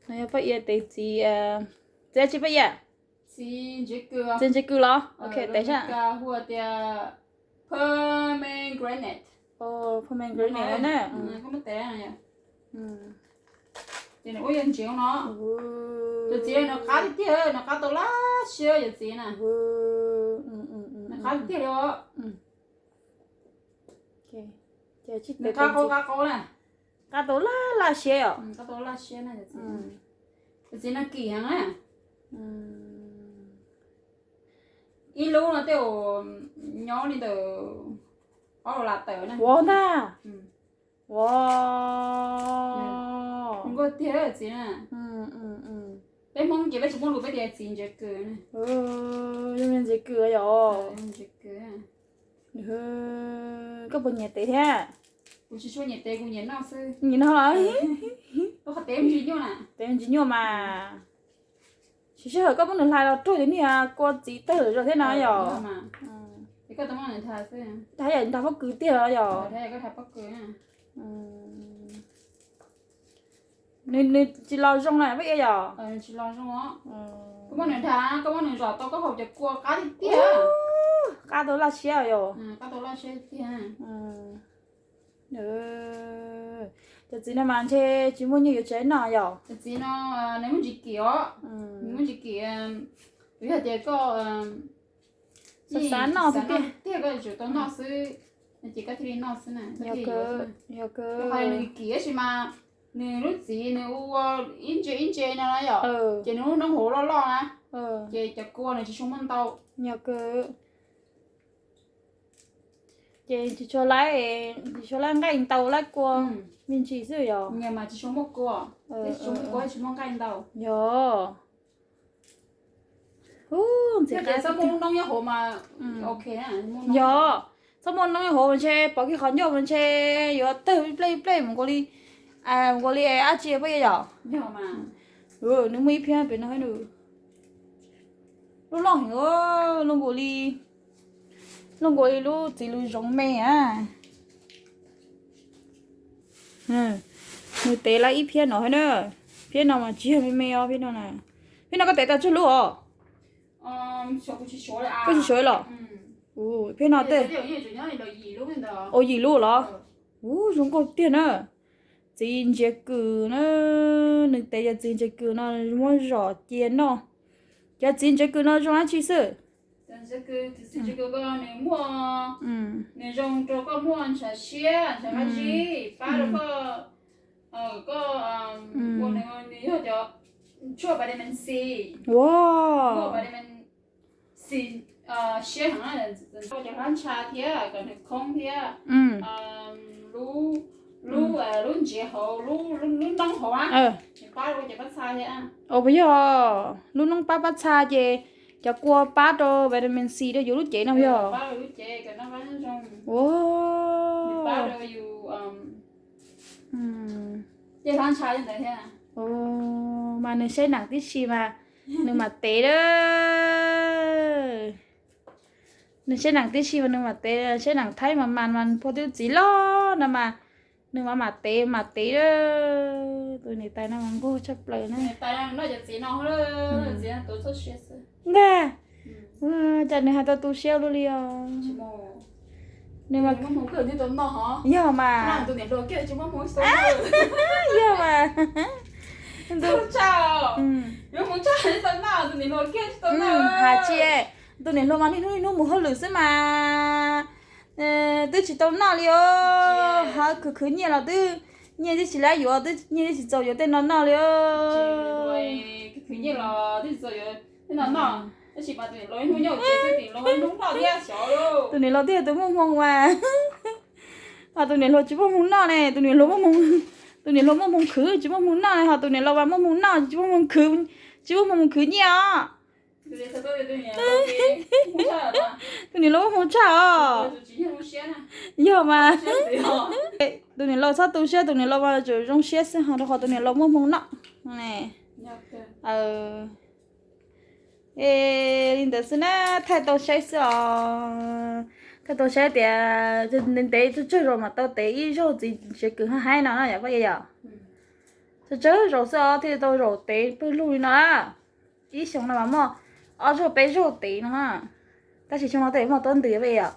No yog Paj Ia tev txiv, txiv dab tsi Paj Ia? Txiv ntsiav kws los? Ok, tev saib. Hu tias pomegranate. Pomegranate na. Ces nws ua yog ntsiav no. Cov txiv no qab tiag tiag, nws qab tau laj siab cov txiv na. Nws qab tiag tiag li. Nws qab qau qab qau na. Qab tau laj laj siab os. Qab tau laj siab na cov txiv. Cov txiv no kim heev na. Ib lub no tej zaum nyob li ntawm ob las tawm na. Ua ntag. Ua nkauj tiag txiv na. Peb Hmoob ces peb tsis muaj lus peb tias txiv ntsiav kws na. Zoo li ntsiav kws yom. Koj puas nyiam tev thiab? Kuv tsis tshua nyiam tev, kuv nyiam noj xwb. Nyiam noj los? Ua qhov tev ntsis nyuaj na. Tev ntsis nyuaj mas. Tsis sij hawm koj muab nws hlais los rau cov niag kua txiv tawg zog thiab no yom. Ntag yam nrog pob kws tiag los yom. Nws tsis los zoo na Paj Ia yom. Koj muab nws dhas, koj muab nws zom tau koj haus cov kua qab tiag tiag. Qab tau laj siab yom. Cov txiv no mas ntshe tsis muaj nyiaj yuav tsev noj yom. Cov txiv no nws muaj ntsis kim os. Nws muaj ntsis kim, yog tias koj xav noj tiag tiag koj tsum tau noj xwb, ces koj thiaj li noj xwb na. Yog kawg. Nws kim tab sis mas nws lub txiv nws ua ib ntse ib ntse no na yom, ces nws lub noob hauv loj loj na, ces cov kua nws tsis tshua muaj ntau. Yog kawg. Ces tsis tshua laib, tsis tshua laib nqaij ntau, laib kua me ntsis xwb yom. Nyias mas tsis tshua muaj kua, tsis tshua muaj kua, tsis muaj nqaij ntau. Yog. Hu, ntxim qab. Txhob muaj noob nyob hauv mas ok. Yog, txhob muaj noob nyob hauv ntshe pom kiag qhov ncauj mas ntshe yuav tawg plej plej mus nkaus li, mus nkaus li dab tsi Paj Ia yom. Nws muaj ib phiab pem no nws lub loj heev, loj nkaus li, loj nkaus li lub txiv lws zoov me a. Nws tev lawm ib phiab no thiab na. Phiab no mas tsis yog me me os, phiab no na. Phiab no koj tev tau tsawg lub os? Koj tsis suav los? Phiab no tej, ua yim lub los? Ub, zoo nkauj tiag na. Txiv ntsiav kws na, nws tev cov txiv ntsiav kws no muab zom cia noj. Cov txiv ntsiav kws no zoo dab tsi xwb? Nws muaj, nws zoo rau koj muaj ntshav siab, ntshav qab zib, pab rau koj, koj ua nws, nws yog cov tshuaj vitamin C, muaj vitamin C siab heev, cov hlab ntsha thiab kom nws khoob thiab, lub, lub ntsiav hauv, lub noob hauv na, nws pab rau cov pab txha thiab. Puas yog lub noob pab pab txha ces cov kua pab rau vitamin C rau yus lub cev no yog? Mas nws saib neem tib si mas nws mam tev a. Nws saib neem tib si mas nws mam tev, saib neem thaib mas mas mas puag twb txiv loj no mas nws mam mam tev mam tev a. Tus niam tais no mas nquag tshaj plaws na. Ntag, cas nws hais tau tu siab luaj li os. Nws mas, yog mas, yog mas. Hais tsis, tus niam hluas mas niaj hnub niaj hnub mus hauj lwm xwb mas twb tsis tau noj li os. Ho khwv khwv nyiaj los twb, nyiaj twb tsis laib yuav, nyiaj twb tsis txaus yuav tej no noj li os. Tus niam laus thiaj tus muaj hmoo mas, ho tus niam hluas tsis muaj hmoo noj ne, tus niam hluas, tus niam hluas muaj hmoo khwv tsis muaj hmoo noj ne, ho tus niam laus mas muaj hmoo noj tsis muaj hmoo khwv, tsis muaj hmoo mus khwv nyiaj os. Tus niam laus muaj hmoo tshaj os. Yog mas, tus niam laus txhob tu siab, tus niam laus mas tseem zoo siab xwb ho rau qhov tus niam laus muaj hmoo noj. Es li ntawd xwb na, thaij tau saib xwb os. Thaij tau saib tias ntev ntev tsawg tsawg zaus mam tau tev ib zaug txiv ntsiav kws hab haib no no yom Paj Ia yom. Tsawg tsawg zaus xwb os thiaj tau zaum tev pawg lug li no. Ib xyoo no mas muaj ob zaug peb zaug tev no. Tab sis xyoo no tej muaj tuab ntws peb os.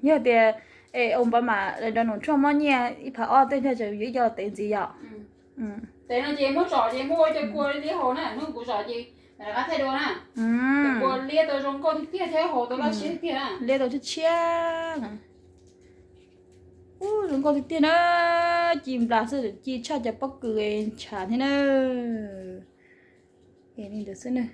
Yog tias es Obama Donald Trump muab nyiaj ib phav ob tej ntshe tseem yuav ib co los tev ntxiv yom. Tev no ces muab zom ces muab ua cov kua liab haus na, hnub kuv zom ces rov qab thaij dua na. Cov kua liab tau zoo nkauj tiag tiag thiab haus tau laj siab tiag tiag na. Liab tau tshiab tshiab. Ub, zoo nkauj tiag tiag na. Ci nplas xwb, ci tshaj cov pob kws ntshav thiab na. Es li ntawd xwb na.